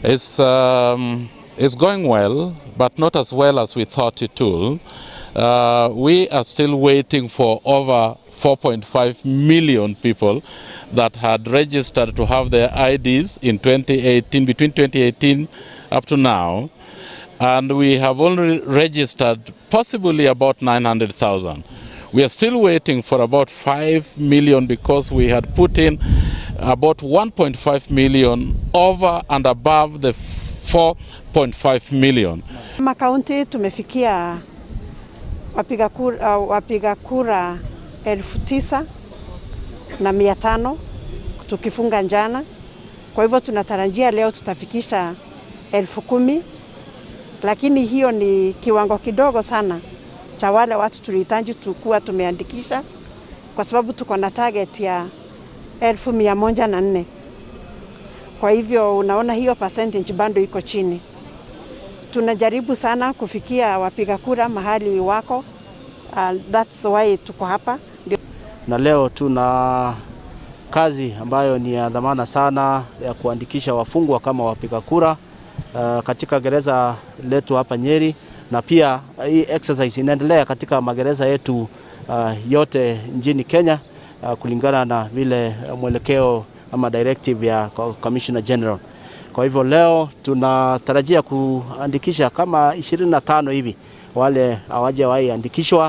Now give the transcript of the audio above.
It's going well, but not as well as we thought it would. We are still waiting for over 4.5 million people that had registered to have their IDs in 2018, between 2018 up to now, and we have only registered possibly about 900,000. We are still waiting for about 5 million because we had put in about 1.5 million over and above the 4.5 million. Kama kaunti tumefikia wapiga kura 9,500 tukifunga jana. Kwa hivyo tunatarajia leo tutafikisha 10,000, lakini hiyo ni kiwango kidogo sana cha wale watu tulihitaji tukuwa tumeandikisha, kwa sababu tuko na target ya 104,000. Kwa hivyo unaona hiyo percentage bado iko chini. Tunajaribu sana kufikia wapiga kura mahali wako. That's why tuko hapa. Na leo tuna kazi ambayo ni ya dhamana sana ya kuandikisha wafungwa kama wapiga kura katika gereza letu hapa Nyeri, na pia hii exercise inaendelea katika magereza yetu yote nchini Kenya kulingana na vile mwelekeo ama directive ya Commissioner General. Kwa hivyo leo tunatarajia kuandikisha kama 25 hivi wale hawajawahi andikishwa.